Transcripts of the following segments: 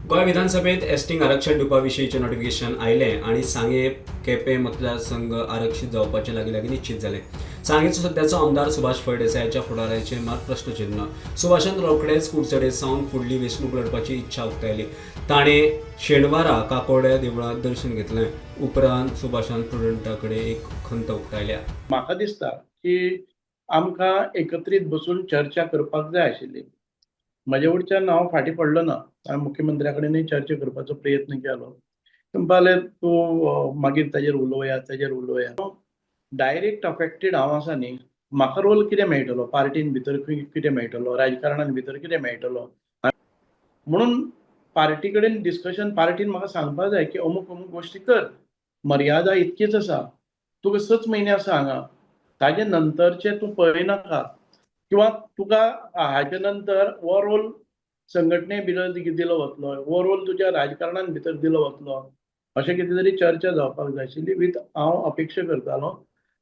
गोंय विधानसभेत एसटींक आरक्षण दिवपा विशींचें नोटिफिकेशन आयलें आनी सांगें केपें मतदारसंघ आरक्षीत जावपाचें लागीं लागीं निश्चीत जालें. सांगेचो सद्याचो आमदार सुभाष फळदेसायाच्या फुडाराचेर मात प्रस्नचिन्न. सुभाषान रोखडेच कुडचडे सावन फुडली वेंचणूक लढपाची इच्छा उक्तायली. ताणें शेनवारा काकोड्या देवळांत दर्शन घेतलें. उपरांत सुभाषान प्रुडंटा कडेन एक खंत उक्तायल्या. म्हाका दिसता की आमकां एकत्रीत बसून चर्चा करपाक जाय आशिल्ली. म्हजे वटच्यान हांव फाटीं पडलो ना. हांवें मुख्यमंत्र्या कडेनूय चर्चा करपाचो प्रयत्न केलो. म्हणपाले तूं मागीर ताजेर उलोवया, ताजेर उलोवया. डायरेक्ट अफेक्टेड हांव आसा न्ही, म्हाका रोल कितें मेळटलो, पार्टीन भितर कितें मेळटलो, राजकारणान भितर कितें मेळटलो, म्हणून पार्टी कडेन डिस्कशन, पार्टीन म्हाका सांगपाक जाय की अमूक अमूक गोश्टी कर, मर्यादा इतकीच आसा, तुका 6 म्हयने आसा हांगा, ताजे नंतरचे तूं पळयनाका, किंवा तुका हाजे नंतर हो रोल संघटने भितर दिलो वतलो, हो रोल तुज्या राजकारणान भितर दिलो वतलो, अशें कितें तरी चर्चा जावपाक जाय आशिल्ली. विथ हांव अपेक्षा करतालो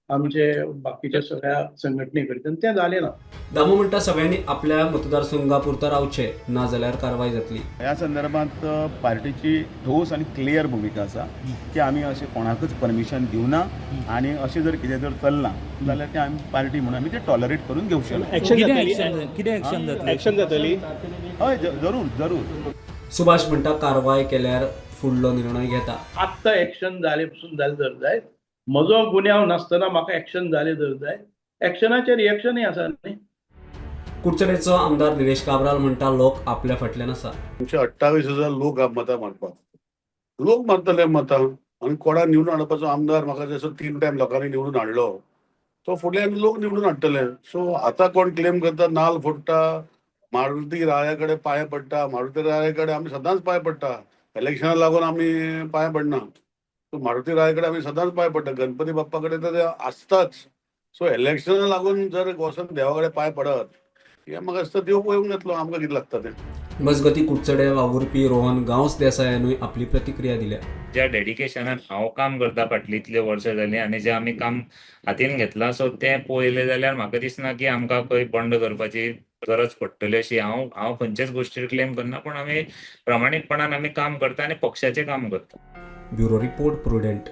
आमचे बाकीच्या सगळ्या संघटने कडच्यान, तें जालें ना. दामू म्हणटा सगळ्यांनी आपल्या मतदारसंघा पुरता रावचें, ना जाल्यार कारवाय जातली. ह्या संदर्भात पार्टीची ठोस आनी क्लियर भुमिका आसा की आमी अशें कोणाकूच परमिशन दिवना आनी अशें जर कितें जर चल्लां जाल्यार तें आमी पार्टी म्हणून आमी तें टॉलरेट करून घेवचे ना. एक्शन जातली, कितें एक्शन जातली? एक्शन जातली. हय, जरूर जरूर. सुभाष म्हणटा कारवाय केल्यार फुडलो निर्णय घेता. आत्तां एक्शन जालें पसून जालें जर जायत, म्हजो गुन्यांव नासतना म्हाका एक्शन जालें जर जायत, एक्शनाचें रिएक्शनूय आसा न्ही. कुडचडेचो आमदार निलेश काब्राल म्हणटा लोक आपल्या फाटल्यान आसा. आमचे 28,000 लोक मतां मारपाक, लोक मारतले मतां आनी कोणा निवडून हाडपाचो आमदार म्हाका जसो 3 टायम लोकांनी निवडून हाडलो तो फुडल्यान लोक निवडून हाडटले. सो आतां कोण क्लेम करता नाल फोडटा, मारुती राया कडेन पांय पडटा, मारुती राया कडेन आमी सदांच पांय पडटा, इलेक्शना लागून आमी पांय पडना. सो मारुती राया कडेन आमी सदांच पांय पडटा, गणपती बाप्पा कडेन तर आसताच. सो इलेक्शना लागून जर वचून देवा कडेन पांय पडत हे म्हाका दिसता देव पळोवंक येतलो आमकां कितें लागता तें. मजगती कुडचडे वावुरपी रोहन गांवस देसायानूय आपली प्रतिक्रिया दिल्या. ज्या डेडिकेशनान हांव काम करता फाटलीं इतलीं वर्सां जालीं आनी जें आमी काम हातीन घेतलां, सो तें पळयलें जाल्यार म्हाका दिसना की आमकां खंय बंड करपाची गरज पडटली अशी. हांव खंयचेच गोश्टीर क्लेम करना, पूण आमी प्रामाणीकपणान आमी काम करता आनी पक्षाचें काम करता. Bureau report, Prudent.